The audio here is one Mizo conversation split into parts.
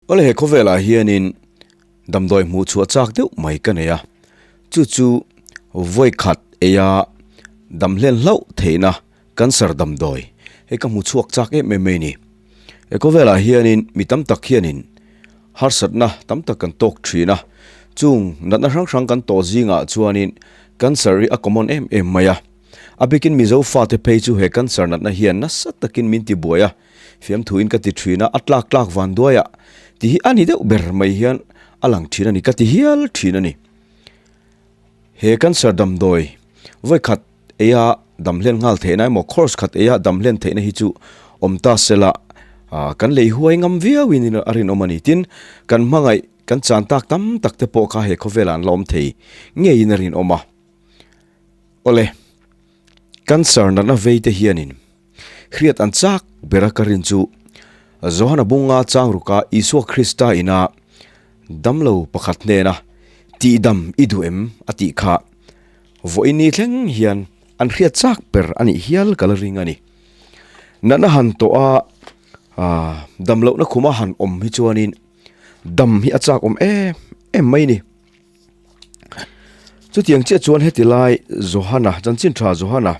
Awle he khawvelah hianin damdawi hmuh chhuah chak deuh mai ka nei a, chu chu vawi khat eia dam hlen hlauh theihna cancer damdawi hei ka hmu chhuak chak em em mai a ni. He khawvelah hianin mi tam tak hianin harsatna tam tak kan tawk thin a, chung natna hrang hrang kan tawh zingah chuanin cancer hi a common em em mai a, a bikin Mizo fate phei chu he cancer natna hian nasa takin min tibuai a. Fiamthuin ka ti thin a, a tlak tlak van duai ah ti hi a ni deuh ber mai hian a lang thin a ni, ka ti hial thin a ni. He cancer damdawi vawi khat eia dam hlen nghal theihna emaw course khat eia dam hlen theihna hi chu awm ta sela kan lei huai ngam viau in a rinawm a ni. Tin, kan hmangaih kan chan tak tam tak te pawh kha he khawvelah an la awm thei ngeiin a rinawm a. Awle, cancer natna vei te hianin Hriat an chak bera ka rin chu Johana bunga chang ruka Isua Krista ina damlo pakhat hnena tihdam i duh em a tih kha vawiin thleng hian an hriat chak ber a nih hial ka la ring a ni. Natna han tawh a damlohna khuma han awm hi chuanin dam hi a chak awm em em mai ni. Chutiang chiah chuan heti lai Johana chanchin tha Johana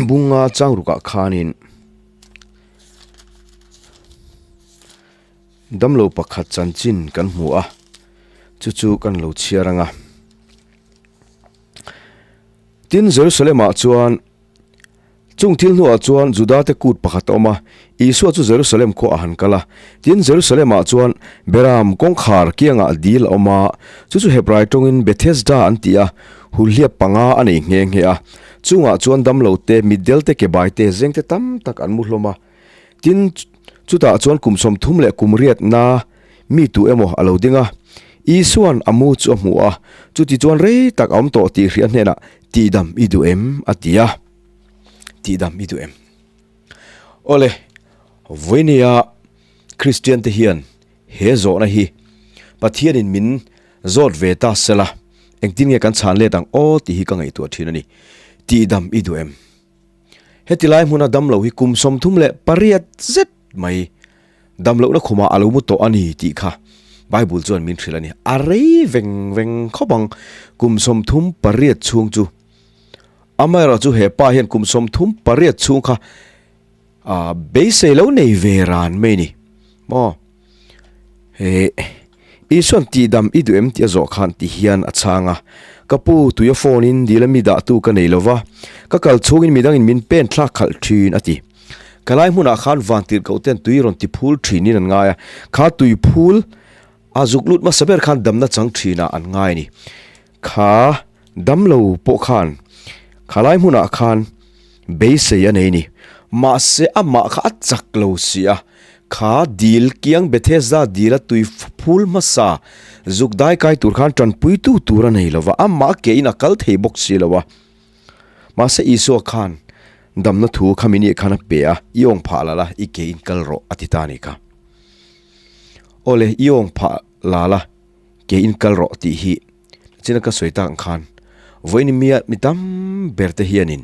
bunga chang rukah khanin damlo pakhat chanchin kan hmu a chu chu kan lo chhiar ang a tin Jerusalem ah chuan Chung thil hnuah chuan Judate kut pakhat a awm a, Isua chu Jerusalem khuaah a han kal a. Tin, Jerusalem-ah chuan Beram kawngkhar kiangah dil a awm a, chu chu Hebrai tawngin Bethesda an ti a, hulhliap panga a nei nghe nghe a. Chungah chuan damlo te, mitdel te, kebai te, zeng te tam tak an mu hlawm a. Tin, chutah chuan kum 30 leh kum riatna mi tu emaw a lo ding a. Isua'n a mu chu a hmu a, chuti chuan rei tak a awm tawh tih hria hnenah, Tihdam i duh em? a ti a. Tihdam i duh em? Awle, vawinia Kristian te hian he zawhna hi Pathianin min zawt ve ta sela, engtin nge kan chhan let ang aw tih hi ka ngaihtuah thin a ni. Tihdam i duh em? Heti lai hmuna damlo hi kum 38 zet mai Damlohna khumah a lo mu tawh a ni tih kha Bible chuan min hrilh a ni. A rei veng veng khawp ang, kum 38 chhung chu. Amaherawh chu he pa hian kum 38 chhung kha a beisei lo nei ve ran mai ni. Maw? He Isuan tihdam i duh em tih a zawh khan ti hian a chhang a. Ka pu, tuia phone in dil a mi dahtu ka nei lova, ka kal chhungin midangin min pen thlak khalh thin a ti. Ka lai hmunah khan vantirhkoh ten tui rawn ti phul thinin an ngai a, kha tui phul a zuk lut hmasa ber khan damna chang thinah an ngai a ni. Kha damlo pawh khan kha lai hmunah khan beisei a nei a ni. Mahse amah kha a chak lo si a, kha dil kiang Bethesda dila tui phul hmasa zuk dai kai tur khan tanpuitu tur a nei lo va, amah ke in a kal thei bawk si lo a. Mahse Isua khan damna thu kha mi nih khan a pe a, I awng phah la la, i ke in kal rawh a ti ta a nih kha. Awle, i awng phah la la, ke in kal rawh tih hi china ka sawi tak ang khan vawiin mia mi tam ber te hianin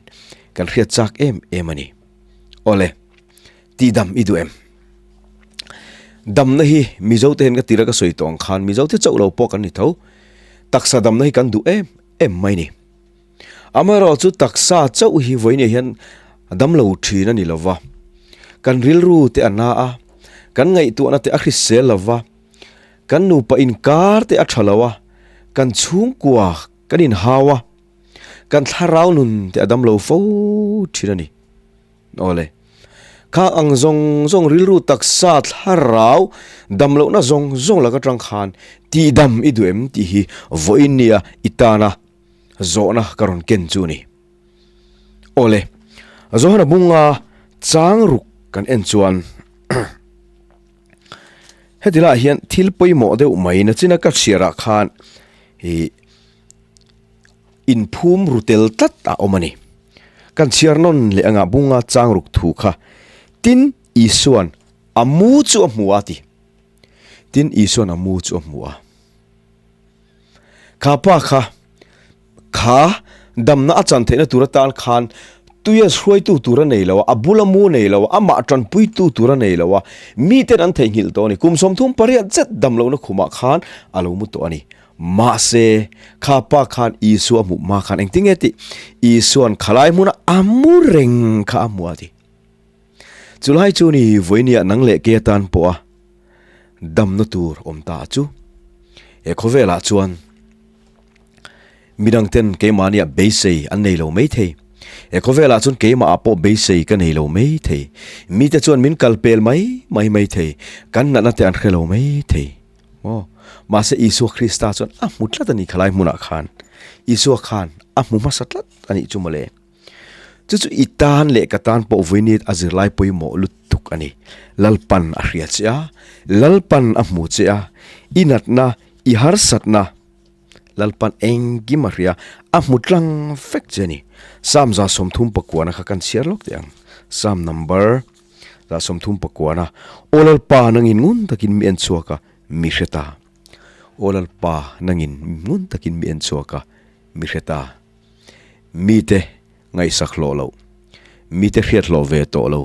kan hriat chak em em a ni. Awle, tihdam i duh em? Damna hi Mizo te hian ka tira ka sawi tawh ang khan Mizo te chauh lo pawh kan ni tho. Taksa damna hi kan duh em em mai ni. Amaherawh chu taksa chauh hi vawiin hian a damlo thin a ni lo va, kan rilru te a na a, kan ngaihtuahna te a hrisel lo va, kan nupa inkar te a tha lo a, kan chhungkua kan inhau a, kan thlarau nun te a damlo fo thin a ni. Awle. Kha ang zawng zawng rilru taksa thlarau damlohna zawng zawng laka tang khan tihdam i duh em tih hi vawiin nia i tana zawhna ka rawn ken chu a ni. Awle, Johana bunga chang ruk kan en chuan heti lah hian thil pawimawh deuh mai nachina ka chhiarah khan ih inphum ru tel tlat a awm a ni. Kan chhiar nawn leh anga bunga chang ruk thu kha tin Isuan a mu chu a hmu a ti. Tin Isuan a mu chu a hmu a. Kha pa kha, kha damna a chan theihna tur atan khan Mittui a hruaitu tur a nei lo a, a bula mu nei lo a, amah tanpuitu tur a nei lo a, miten an theihnghilh tawh a ni. Kum 38 zet damlohna khumah khan a lo mu tawh a ni. Mahse, kha pa khan Isua a hmuh hma khan engtin nge tih? Isua'n khalai hmuna a mu reng kha a hmu a ti. Chulai chu ni vawinia nang leh kei atan pawha damna tur awm ta chu. He khawvelah chuan midangten keimahniah beisei an nei lo maithei. He khawvelah chuan keimahah pawh beisei ka nei lo maithei. Mite chuan min kal pel mai mai maithei. Kan natna te an hre lo maithei. Maw? Mahse Isua Krista chuan a hmu tlat a ni khalai hmunah khan. Isua khan a hmu hmasa tlat a nih chu mawle. Chu chu i tan leh ka tan pawh vawiinit a zirlai pawimawh lutuk a ni. Lalpan a hria che a, Lalpan a hmu che a, i natna, i harsatna, Lalpan engkim a hria, a hmu tlang vek che a ni. Psalm 39 kha kan chhiar lawk teh ang. Psalm number 39, Aw Lalpa nangin ngun takin mi en chhuak a, mi hre ta. Aw Lalpa nangin ngun takin mi en chhuak a, mi hre ta. Mite ngaihsak hlawh loh, mite hriat hlawh ve tawh lo,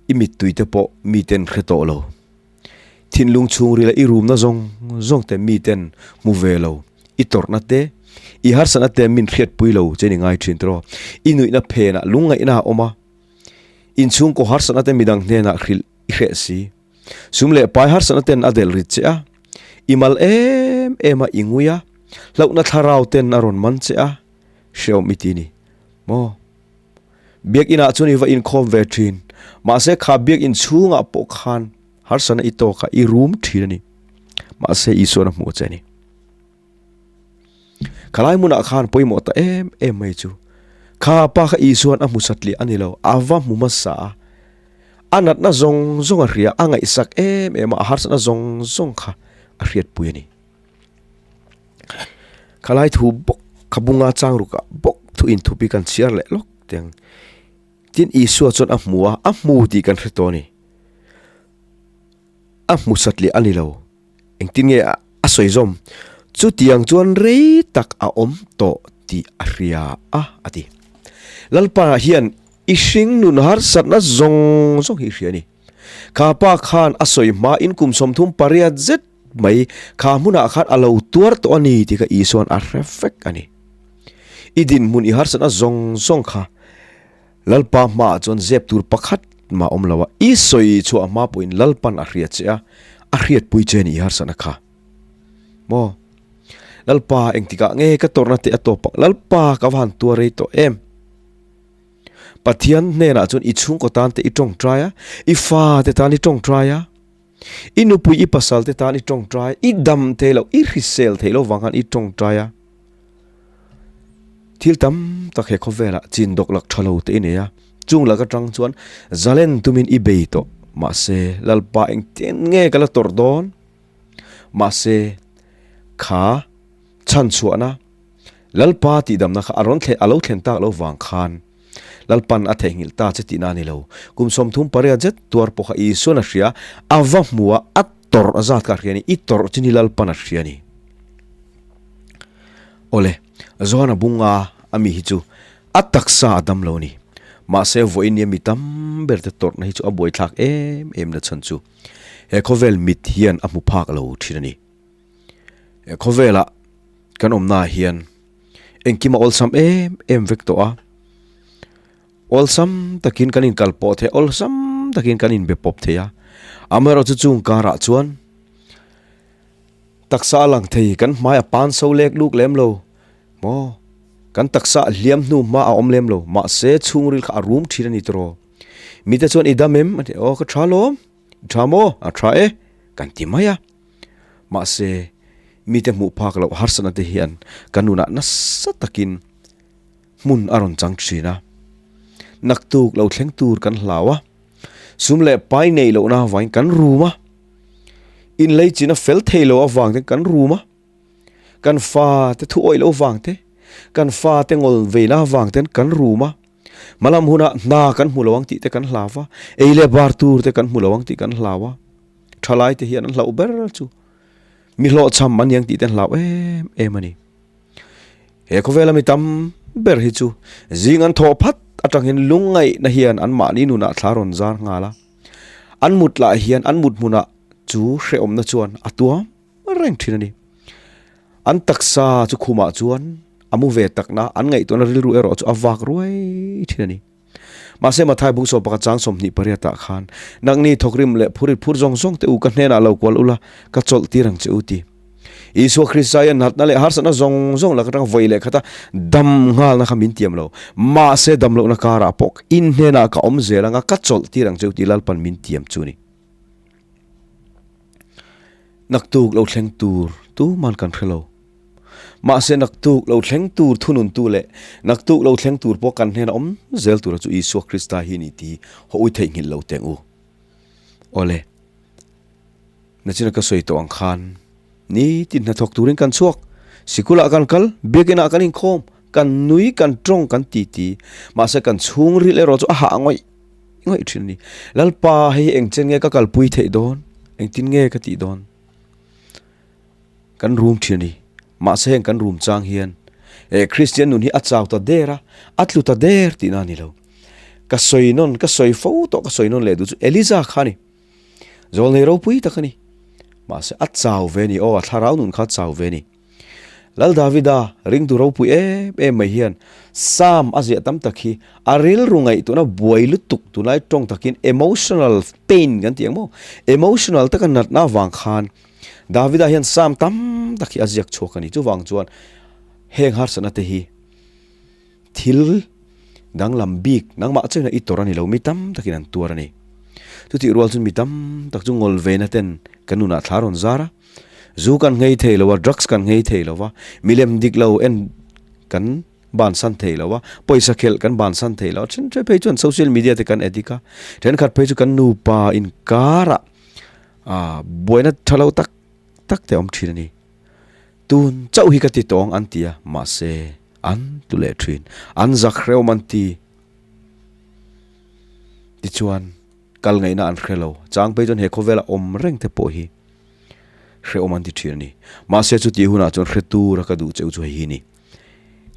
i mittuite pawh miten hre tawh lo, thinlung chhungrila i rumna zawng zawng te miten hmu ve lo, i tawrhna te, i harsatna te min hriatpui lo che ni ngai thin tawh, i nuihna phenah lungngaihna a awm a, inchhungkaw harsatna te midang hnenah hrilh i hreh si. Sum leh pai harsatna ten a delh rit che a, i mal em em a i ngui a, hlauhna thlarau ten a rawn man che a, hrehawm i ti ni maw? Biakinah chuan i va inkhawm ve thin, mahse kha biakin chhungah pawh khan harsatna i tawk a, i rum thin a ni. Mahse Isuan a hmuh che a ni. Khalai hmunah khan pawimawh ta em em mai chu kha pa kha Isuan a hmu satliah a ni lo, a va hmu hmasa a, a natna zawng zawng a hria, a ngaihsak em em a, a harsatna zawng zawng kha a hriatpui a ni. Khalai thu bawk kha bunga chang rukah bawk thu inthup hi kan chhiar leh lawk teh ang. Tin, Isua chuan a hmu a, a hmu tih kan hre tawh a ni. A hmu satliah a ni lo. Engtin nge a sawi zawm? Chutiang chuan rei tak a awm tawh tih a hria a, a ti. Lalpa hian i hring nun harsatna zawng zawng hi i hria a ni. Kha pa khan a sawi hmain kum 38 zet mai kha hmunah khan a lo tuar tawh a ni tih kha Isua'n a hre vek a ni. I dinhmun i harsatna zawng zawng kha Lalpa hmaah chuan zep tur pakhat mah awm lo a, i sawi chhuah hma pawhin Lalpan a hria che a, a hriatpui che ni i harsatna kha. Maw? Lalpa engtikah nge ka tawrhna te a tawp ang? Lalpa ka va han tuar rei tawh em? Pathian hnenah chuan i chhungkaw tan te i tawngtai a, i fa te tan i tawngtai a, i nupui i pasal te tan i tawngtai a, i dam thei lo, i hrisel thei lo vang khan i tawngtai a. Thil tam tak he khawvelah chin dawk lak tha lo te i nei a, chung lak atang chuan zalen tumin i bei tawh. Mahse, Lalpa engtin nge ka la tawrh dawn? Mahse, kha chhan chhuahna Lalpa tihdamna kha a rawn thlen a lo thlen tak lo vang khan Lalpan a theihnghilh ta che tihna a ni lo. Kum 38 zet tuar pawh kha Isuan a hria, a va hmu a, a tawrh a zat kha a hria a ni. I tawrh chin hi Lalpan a hria a ni. Awle, Johana bunga a mi hi chu a taksa a dam lo a ni. Mahse, vawiin nia mi tam ber te tawrhna hi chu a buaithlak em em na chhan chu he khawvel mit hian a hmu phak lo thin a ni. He khawvelah kan awmnaah hian engkim a awlsam em em vek tawh a, awlsam takin kan inkal pawh thei a, awlsam takin kan inbe pawp thei a. Amaherawhchu chung karah chuan Taksa a lang thei, kan hmai a pan so lek luk lem lo maw? Kan taksa a hliam hnu hma a awm lem lo, mahse chhungril kha a rum thin a ni tawh. Mite chuan i dam em? A ti, aw ka tha lawm, i tha maw? A tha e, kan ti mai a. Mahse mite hmuh phak loh harsatna te hian kan nunah nasa takin hmun a rawn chang thin a. Naktuk lo thleng tur kan hlau a, sum leh pai neih lohna avangin kan rum a. Inlei chin a fel thei lo avang te kan rum a, kan fa te thu awih lo vang te, kan fa te ngawl veina avang ten kan rum a, hmalam hunah hna kan hmu lo ang tih te kan hlau a, ei leh bar tur te kan hmu lo ang tih kan hlau a, thalai te hian an hlauh ber chu mi hlawhchham an ni ang tih te an hlau em em a ni. He khawvela mi tam ber hi chu zing an thawh phat atang hian lungngaihna hian anmahni nunah thla rawn zar nghal a. An mut lah hian an mut hmunah chu hrehawmna chuan a tuam reng thin a ni. An taksa chu khumah chuan a mu ve takna an ngaihtuahna rilru erawh chu a vak ruai thin a ni. Mahse Mathai bung 11 chang 28 ah khan nangni thawkrim leh phurit phur zawng zawng te u ka hnenah lo kual ula ka chawlh tir ang che u ti. Isua Krista hian natna leh harsatna zawng zawng lak atanga vawi leh khata dam nghalna kha min tiam lo. Mahse dam lohna karah pawh in hnenah ka awm zel anga ka chawlh tir ang che u tih Lalpan min tiam chu ni. Naktuk lo thleng tur tuman kan hre lo. Mahse naktuk lo thleng tur thununtu leh naktuk lo thleng tur pawh kan hnena awm zel tura chu Isua Krista hi ni tih hawi theihnghilh lo teng u. Awle. Nachina ka sawi tawh ang khan nitin hnathawk turin kan chhuak, sikulah kan kal, biakinah kan inkhawm, kan nui, kan tawng, kan titi. Mahse kan chhungril erawh chu a hah ngawih ngawih thin a ni. Lalpa hei engchen nge ka kalpui theih dawn? Engtin nge ka tih dawn? Kan rum thin a ni. Mahse heng kan rum chang hian eh Kristian nun hi a chau ta der a, a tlu ta der tihna a ni lo. Ka sawi nawn, ka sawi fo tawh, ka sawi nawn leh duh chu Eliza kha a ni. Zawlnei ropui tak a ni. Mahse a chau ve ni aw, a thlarau nun kha a chau ve ni. Lal Davida ringtu ropui em em mai hian Psalm a ziah tam tak hi a rilru ngaihtuahna buai lutuk tunlai tawng takin emotional pain kan ti ang maw? Emotional taka natna avang khan Davida hian Psalm tam tak hi a ziak chhuak a ni. Chuvang chuan heng harsatna te hi Thil danglam bik nangmah chauhin a i tawrh a ni lo, mi tam takin an tuar a ni. Chutih rual chuan mi tam tak chu ngawl vena ten kan nunah thla rawn zar a, zu kan nghei thei lo a, drugs kan nghei thei lo a, milem dik lo en kan bansan thei lo a, pawisa khelh kan bansan thei lo a, then phei chuan social media te kan addict a, thenkhat phei chu kan nupa inkarah buaina tha lo tak tak te a awm thin a ni. Tun chauh hi ka ti tawng an ti a, mahse an tu leh thin. An zak hrehawm an ti. Tichuan kal ngaihna an hre lo. Chang phei chuan he khawvela awm reng te pawh hi hrehawm an ti thin a ni. Mahse chutih hunah chuan hre tura ka duh cheu chu hei hi ni.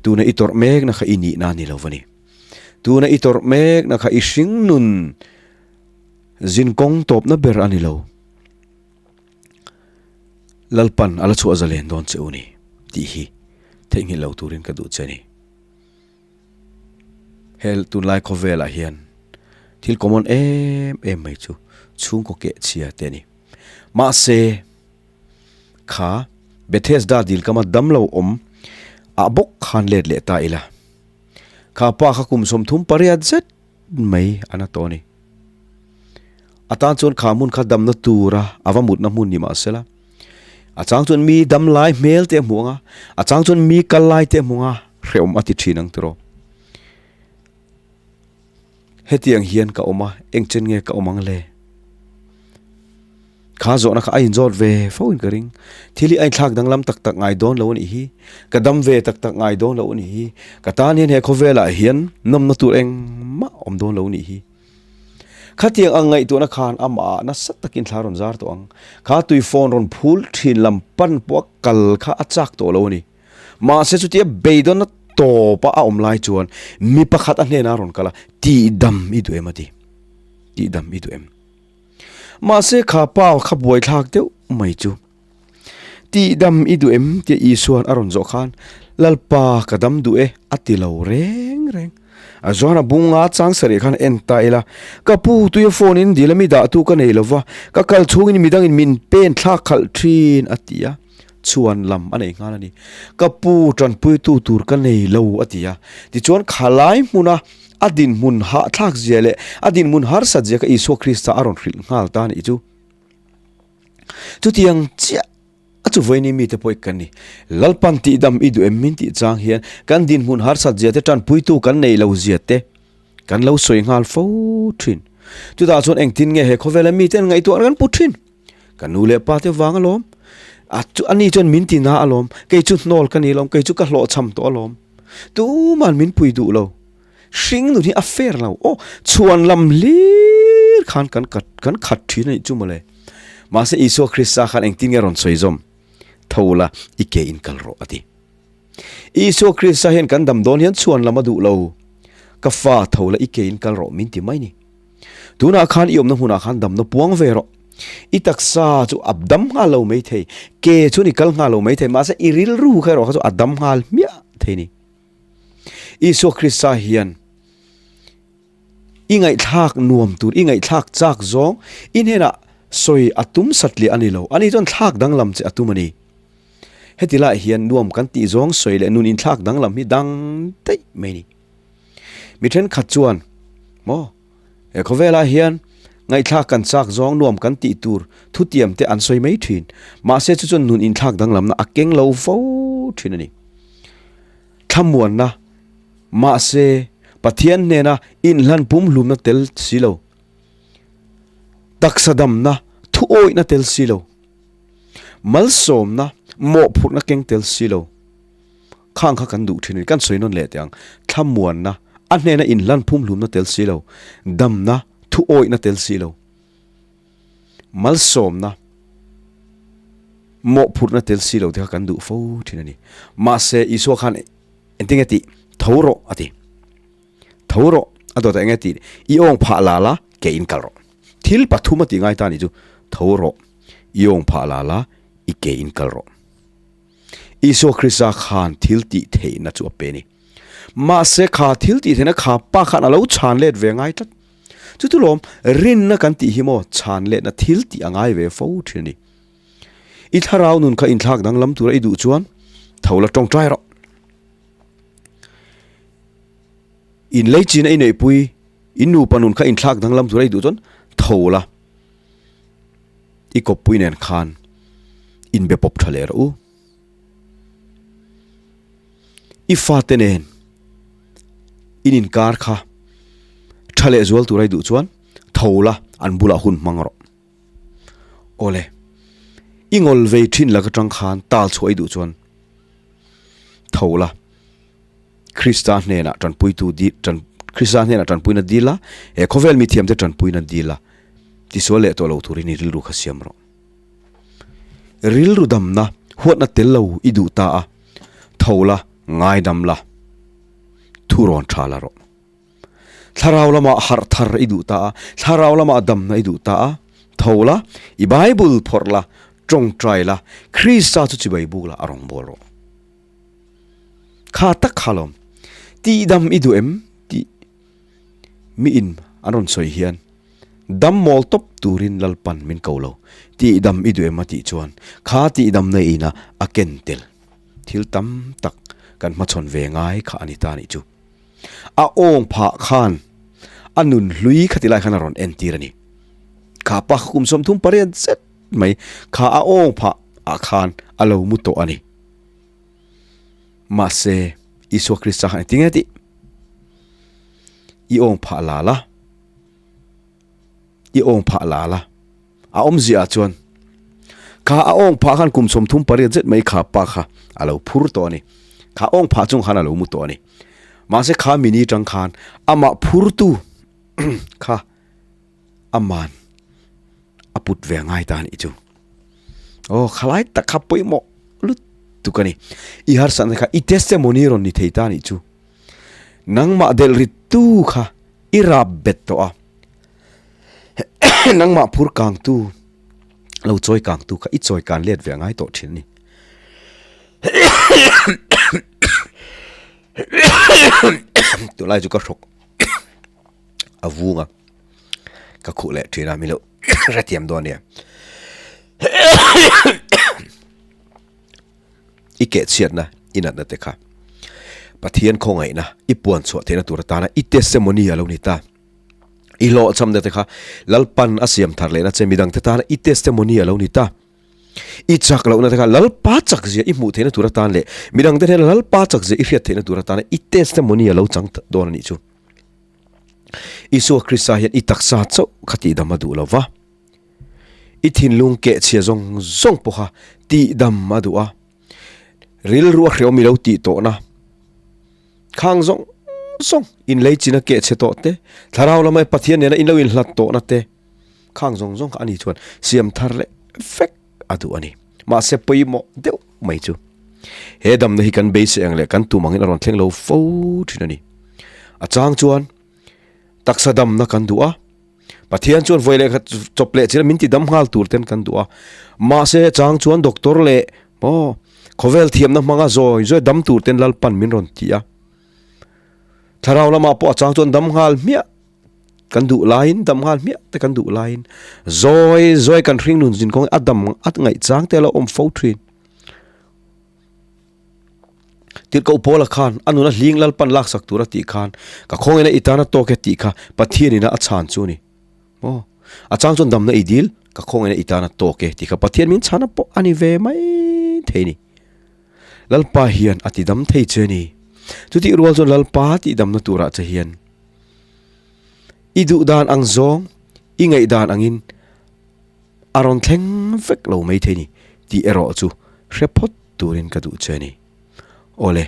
Tuna i tawrh mekna kha i nihna a ni lo va ni. Tuna i tawrh mekna kha i hring nun zinkawng tawpna ber a ni lo. Lalpan a la chhuah zalen dawn che u ni tih hi theihnghilh lo turin ka duh che ni. Hel tunlai khawvelah hian thil common em em mai chu chhungkaw keh chhia te a ni. Mahse kha Bethesda dil kama damlo awm ah bawk khan let leh ta ila. Kha pa kha kum 38 zet mai a na tawh a ni. A tan chuan kha hmun kha damna tura a va mutna hmun ni mah sela, a chang chuan mi dam lai hmel te a hmu ang a, a chang chuan mi kal lai te a hmu ang a, hrehawm a ti thin ang tiraw. Hetiang hian ka awm a, engchen nge ka awm ang le? Kha zawhna kha a inzawt ve fo in ka ring. Thil hi a inthlak danglam tak tak ngai dawn lo a nih hi. Ka dam ve tak tak ngai dawn lo a nih hi. Ka tan hian he khawvelah hian nawmna tur engmah awm dawn lo a nih hi. Khatiang ang ngaihtuahna khan amah nasa takin thla rawn zar tawh ang. Kha tui phone rawn phul thin lam pan pawh a kal kha a chak tawh lo a ni. Mahse chutia beidawnna tawpa a awm lai chuan mi pakhat a hnenah a rawn kal a, Tihdam i duh em a ti. Tihdam i duh em? Mahse kha pa kha buaithlak deuh mai chu. Tihdam i duh em tia Isua'n a rawn zawh khan, Lalpa ka dam duh e a ti lo reng reng. A zuan a bunga chang sarih khan en ta ila, Ka pu tuia phone in dil a mi dahtu ka nei lova, ka kal chhungin midangin min pen thlak khalh thin a ti a, chhuan lam a nei nghal a ni. Ka pu tanpuitu tur ka nei lo a ti a, tichuan khalai hmuna A dinhmun hahthlak zia leh a dinhmun harsat zia kha Isua Krista a rawn hrilh nghal ta a nih chu. Chutiang chiah a chu vawiin mite pawh i kan ni. Lalpan tihdam i duh em min tih chang hian kan dinhmun harsat zia te tanpuitu kan nei lo zia te kan lo sawi nghal fo thin. Chutah chuan engtin nge he khawvela mite an ngaihtuah kan pu thin. Ka nu leh pa te vang alawm. A chu ani chuan min ti na alawm. Kei chu hnawl ka ni alawm. Kei chu ka hlawhchham tawh alawm. Tuman min pui duh lo. Hring nun hi a fair lo. Aw, chhuan lam hlir khan kan kat kan khat thin a nih chu mawle. Mahse Isua Krista khan engtin nge rawn sawi zawm? Tho la, i ke in kal rawh a ti. Isua Krista hian kan dam dawn hian chhuan lam a duh lo. Ka fa, tho la i kein kal rawh min ti mai ni. Tunah khan i awmna hmunah khan damna puang ve rawh. I taksa chu a dam nghal lo mai thei, ke chuan i kal nghal lo mai thei, mahse i rilru kha erawh kha chu a dam nghal hmiah thei ni. Isua Krista hian i ngaihthlak nuam tur, i ngaihthlak chak zawng i hnenah sawi a tum satliah a ni lo. Ani chuan thlak danglam che a tum a ni. Heti lai hian nuam kan tih zawng sawi leh nun inthlak danglam hi dang daih mai a ni. Mi thenkhat chuan, Maw, he khawvelah hian ngaihthlak kan chak zawng nuam kan tih tur thutiam te an sawi mai thin. Mahse chu chuan nun inthlak danglamna a keng lo fo thin a ni. Thlamuanna, mahse Pathian hnena inhlan pumhlumna tel si lo. Taksa damna, thuawihna tel si lo. Malsawmna, mawhphurhna keng tel si lo. Khang kha kan duh thin a ni. Kan sawi nawn leh teh ang. Thlamuanna, a hnena inhlan phumhlumna tel si lo. Damna, thuawihna tel si lo. Malsawmna, mawhphurhna tel si lo te kha kan duh fo thin a ni. Mahse, Isua khan engtin nge tih? Tho rawh a ti. Tho rawh a dawtah eng nge tih? I awng phah la la, ke in kal rawh. Thil pathum a tih ngai ta a nih chu. Tho rawh, i awng phah la la, i ke in kal rawh. Isua Krista khan thil tih theihna chu a pe a ni. Mahse kha thil tih theihna kha pa khan a lo chhan let ve ngai tlat. Chu chu lawm, rinna kan tih hi maw chhan letna thil tih a ngai ve fo thin a ni. I thlarau nun kha inthlak danglam tura i duh chuan tho la tawngtai rawh. In lei china i neihpui, in nupa nun kha inthlak danglam tura i duh chuan tho la. I kawppui nen khan inbe pawp tha leh rawh u. I fate nen in inkar kha tha leh zual tura i duh chuan tho la an bulah hun hmang rawh. Awle, i ngawl vei thin lak atang khan tal chhuah i duh chuan tho la Krista hnenah tanpuitu dil tan Krista hnenah tanpuina dil a, he khawvel mithiamte tanpuina dil a, tisual leh tawh lo turin i rilru kha siam rawh. Rilru damna huatna tel lo i duh ta a, tho la, ngaidam la, thu rawn tha la rawh. Thlarau lamah harh thar i duh ta a, thlarau lamah damna i duh ta a, tho la, i Bible phawrh la, tawngtai la, Krista chu chibai buk la, a rawn bawl rawh. Kha tak kha lawm, tihdam i duh em tih mi in an rawn sawi hian dam mawl tawp turin Lalpan min ko lo, tihdam i duh em a tih chuan kha tihdamna ina a ken tel thil tam tak kan hmachhawn ve ngai kha a ni ta nih chu. A awng phah khan a nun hlui kha ti lai khan a rawn entir a ni. Kha pa kha kum 38 zet mai kha a awng phah ah khan a lo mu tawh a ni. Mahse Isua Krista khan engtin nge tih? I awng phah la la, i awng phah la la. A awmzia ah chuan kha a awng phah khan kum 38 zet mai kha pa kha a lo phur tawh a ni. Kha awng phah chung khan a lo mu tawh a ni. Mahse kha mini tang khan amah phurtu kha aman a put ve ngai ta a nih chu. Aw khalai tak kha pawimawh lutuk a ni. I harsatna kha i testimony rawn ni thei ta a nih chu. Nangmah delh rit tu kha i rap bet tawh a. Nangmah phur kang tu lo chawi kang tu kha i chawi kan let ve ngai tawh thin a ni. Tunlai chu ka hrawk a vung a ka khuh leh thin a milo hrethiam dawn nia. I keh chhiatna i natna te kha Pathian khawngaihna i puan chhuah theihna tur atana i testimony a lo ni ta. I hlawhchhamna te kha Lalpan a siam thar lehna che midangte tana i testimony a lo ni ta. I chak lohna te kha Lalpa chak zia i hmuh theihna tur atan leh midangte hnena Lalpa chak zia i hriat theihna tur atana i testimony a lo chang dawn a nih chu. Isua Krista hian i taksa chauh kha tihdam a duh lo va, i thinlung kehchhia zawng zawng pawh kha tihdam a duh a, rilru a hreawm i lo tih tawhna khang zawng zawng inlei china kehchhe tawh te, thlarau lama Pathian nena in lo inhlat tawhna te khang zawng zawng kha ani chuan siam thar leh vek a duh a ni. Mahse pawimawh deuh mai chu he damna hi kan beisei ang leh kan tum angin a rawn thleng lo fo thin a ni. A chang chuan taksa damna kan duh a, Pathian chuan vawi leh khat chawp leh chila min ti dam nghal tur ten kan duh a. Mahse a chang chuan doctor leh maw khawvel thiamna hmanga zawi zawi dam tur ten Lalpan min rawn ti a. Thlarau lamah pawh a chang chuan dam nghal hmiah kan duh laiin dam nghal hmiah te kan duh laiin zawi zawi kan hring nun zin kawng a dam a ngaih chang te a lo awm fo thin. Tirhkoh Paula khan a nuna hling Lalpan laksak tur a tih khan ka khawngin a i tan a tawk e tih kha Pathian ina a chhan chu a ni. Maw? A chang chuan damna i dil ka khawngin a i tan a tawk e tih kha Pathian min chhana pawh a ni ve mai thei a ni. Lalpa hian a ti dam thei che a ni. Chutih rual chuan Lalpa tih damna turah che hian i duh dan ang zawng, i ngaih dan angin A rawn thleng vek lo mai thei ni tih erawh chu hre phawt turin ka duh che a ni. Awle.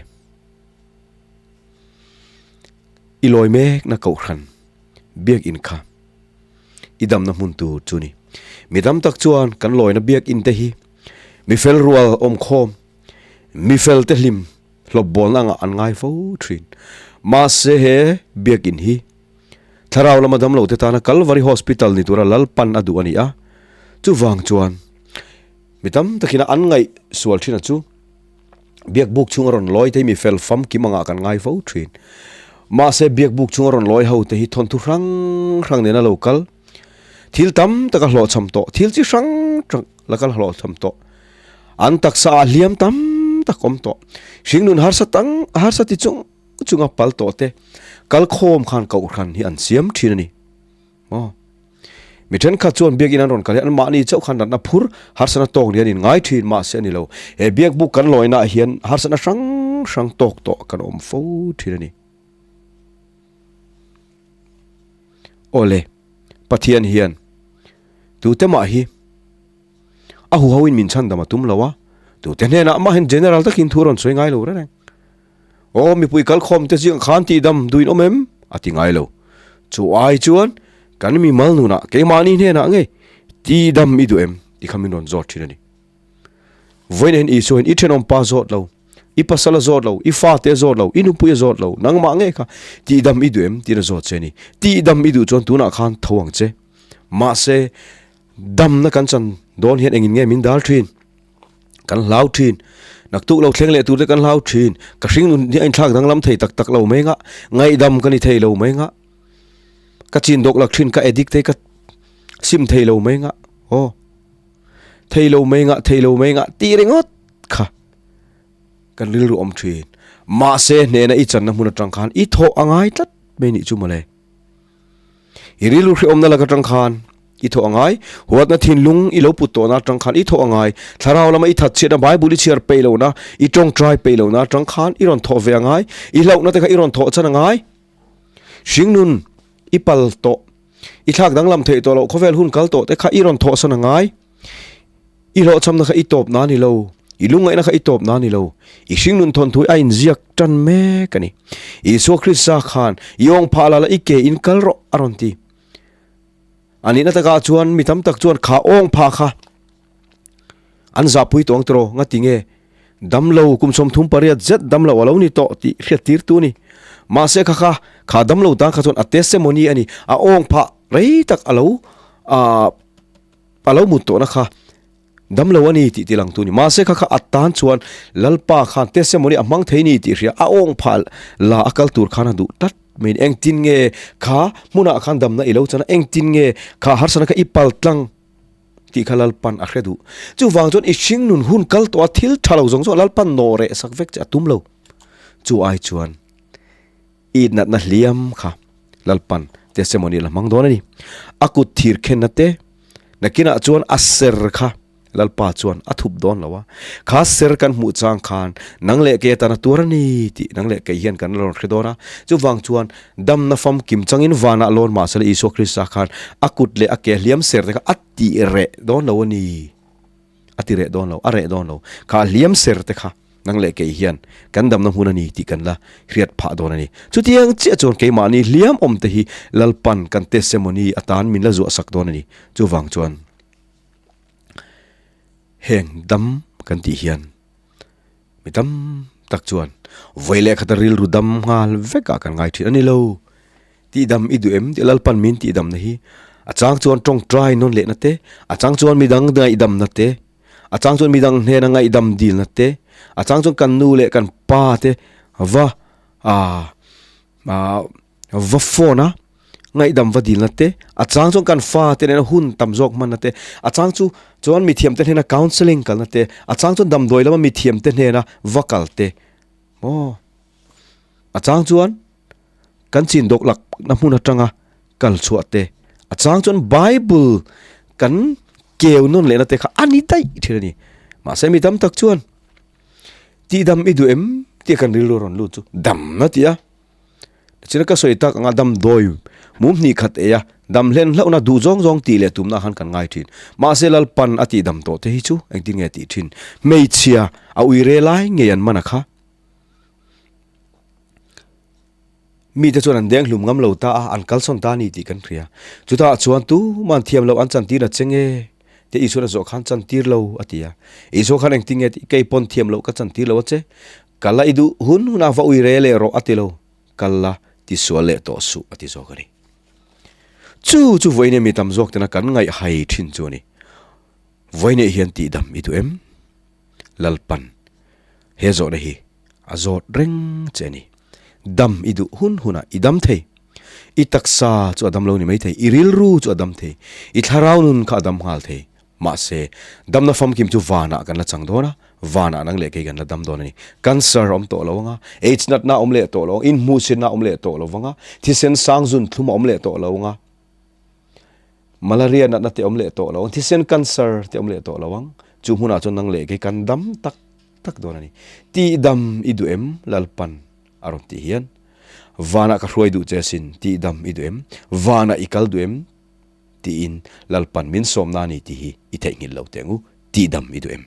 I lawi mekna kohhran biakinn kha i damna hmun tur chu ni. Mi tam tak chuan kan lawina biakinn te hi mi fel rual awmkhawm, mi fel te hlim hlawp bawlna angah an ngai fo thin. Mahse he biakinn hi Thlarau lama damlote tana Kalvari Hospital ni tura Lalpan a duh a ni a, chuvang chuan mi tam takina an ngaih sual thin a chu Biakbuk chhunga rawn lawi te hi mi fel famkim angah kan ngai fo thin. Mahse Biakbuk chhunga rawn lawi ho te hi thawnthu hrang hrang nena lo kal, thil tam taka hlawhchham tawh, thil chi hrang hrang la kal hlawhchham tawh, an taksa ah hliam tam tak awm tawh, hringnun harsa tang harsa ti chung chunga pal tawh te kal khawm khan kohhran hi an siam thin a ni. Maw? Mi thenkhat chuan biakin an rawn kal hi an mahni chauh khan natna phur harsatna tawk ni an inngai thin mahse a ni lo. He biakbuk kan lawinaah hian harsatna hrang hrang tawk tawh kan awm fo thin a ni. Awle, Pathian hian tute mah hi A huhoin min chhandam a tum lo a, tute hnenah mahin general takin thu rawn sawi ngai lo reng reng. Aw mipui kalkhawm te zingah khan tihdam duin awm em? a ti ngai lo. Chu ai chuan kan mi mal nunah keimahni hnenah ngei tihdam i duh em? ti kha min rawn zawt thin a ni. Vawiin hian Isua hian i thenawm pa zawt lo, i pasal a zawt lo, i fate a zawt lo, i nupui a zawt lo, nangmah ngei kha tihdam i duh em? tiin a zawt che a ni. Tihdam i duh chuan tunah khan tho ang che. Mahse, Damna kan chan dawn hian engin nge min dal thin? Kan hlau thin. Naktuk lo thleng leh tur te kan hlau thin. Ka hring nun hi a inthlak danglam thei tak tak lo mai nga, ngaihdam ka ni thei lo mai nga, ka chin dawk lak thin, ka addict te ka sim thei lo mai nga, aw thei lo mai nga, thei lo mai nga tih ringawt kha kan rilru awm thin. Mahse hnehna i channa hmun atang khan i thawh a ngai tlat mai nih chu mawle. I rilru hrehawmna lak atang khan i thawh a ngai, huatna thinlung i lo put tawhna atang khan i thawh a ngai, thlarau lama i that chhiatna Bible i chhiar peih lohna, i tawngtai peih lohna atang khan i rawn thawh ve a ngai, i hlauhna te kha i rawn thawh chan a ngai. Hringnun i pal tawh, i thlak danglam theih tawh loh khawvel hun kal tawh te kha i rawn thawh san a ngai. I hlawhchhamna kha i tawp na ni lo, i lungngaihna kha i tawp na ni lo, i hringnun thawnthu a inziak tan mek a ni. Isua Krista khan i awng phah la la i ke in kal rawh a rawn ti. A nihna takah chuan mi tam tak chuan kha awng phah kha an zahpui tawh ang tiraw nga ti nge damlo kum 38 zet damlo a lo ni tawh tih hriat tir tu a ni. Mahse kha kha kha damlo tan kha chuan a testimony a ni, a awng phah rei tak a lo ah A lo mut tawhna kha dam lo a ni tih ti langtu a ni. Mahse kha kha a tan chuan Lalpa khan testimony a hmang thei ni tih hria a awng phah la a kal tur khan a duh tlat mai a ni. Engtin nge kha hmunah khan damna i lo chan a, engtin nge kha harsatna kha i pal tlang tih kha Lalpan a hre duh. Chuvang chuan i hringnun hun kal tawh a thil tha lo zawng zawng Lalpan nawh reh sak vek che a tum lo. Chu ai chuan. I natna hliam kha Lalpan testimony la hmang dawn a ni. A kut thir khenna te nakinah chuan a ser kha Lalpa chuan a thup dawn lo a. Kha ser kan hmuh chang khan nang leh kei atana tuar a ni tih nang leh kei hian kan la rawn hre dawn a. Chuvang chuan damna famkim changin vanah lawn mahsela Isua Krista khan a kut leh a ke hliam ser te kha a tih reh dawn lo a ni. A ti reh dawn lo, a reh dawn lo. Kha hliam ser te kha nang leh kei hian kan damna hmun a ni tih kan la hriat phah dawn a ni. Chutiang chiah chuan keimahni hliam awm te hi Lalpan kan testimony atan min la zuah sak dawn a ni. Chuvang chuan heng dam kan tih hian mi tam tak chuan vawi leh khata rilru dam nghal vekah kan ngai thin a ni lo. Tihdam i duh em tih Lalpan min tihdamna hi a chang chuan tawngtai nawn lehna te, a chang chuan midang ngaihdamna te, a chang chuan midang hnena ngaihdam dilna te, a chang chuan kan nu leh kan pa te va ah ah va phone a ngaihdam va dilna te, a chang chuan kan fa te nena hun tam zawk hmanna te, a chang chu chuan mithiam te hnena counselling kalna te, a chang chuan damdawi lama mithiam te hnena va kal te maw a chang chuan. Kan chin dawk lak na hmun atanga kal chhuah te, a chang chuan Bible kan keu nawn lehna te kha a ni daih thin a ni. Mahse mi tam tak chuan tihdam i duh em tih kan rilru rawn lut chu damna tih a. China ka sawi tak anga damdawi mum hnih khat ei a, dam hlen hlauhna duh zawng zawng tih leh tumna khan kan ngai thin. Mahse Lalpan a tihdam tawh te hi chu engtin nge tih thin? Hmeichhia a uire lai ngei an man a kha. Mite chuan an deng hlum ngam lo ta a, an kalsawn ta a ni tih kan hria. Chutah chuan tuman thiam loh an chantir a che nge? Te Isuan a zawh khan chantir lo a ti a. Isua khan engtin nge tih kei pawn thiam loh ka chantir lo a che. Kal la i duh hun hunah va ui re leh rawh a ti lo. Kal la ti sual leh tawh suh a ti zawk a ni. Chu chu vawiin mi tam zawk tena kan ngaihhai thin chu a ni. Vawiin hian tihdam i duh em? Lalpan he zawhna hi a zawt reng che a ni. Dam i duh hun hunah i dam thei. I taksa chu a dam lo ni mai thei, i rilru chu a dam thei, i thlarau nun kha a dam nghal thei. Mahse, damna famkim chu vanah kan la chang dawn a, vanah nang leh kei kan la dam dawn a ni. Cancer a awm tawh lo ang a, AIDS natna a awm leh tawh lo ang, inhmuhsitna a awm leh tawh lo vang a, thisen sang zun thlum a awm leh tawh lo ang a, Malaria natna te awm leh tawh lo ang, thisen cancer te awm leh tawh lo ang, chu hmunah chuan nang leh kei kan dam tak tak dawn a ni. Tihdam i duh em? Lalpan a rawn tih hian, Vanah ka hruai duh che asin, tihdam i duh em? Vanah i kal duh em? tiin Lalpan min sawmna a ni tih hi i theihnghilh lo teh ang u, tihdam i duh em?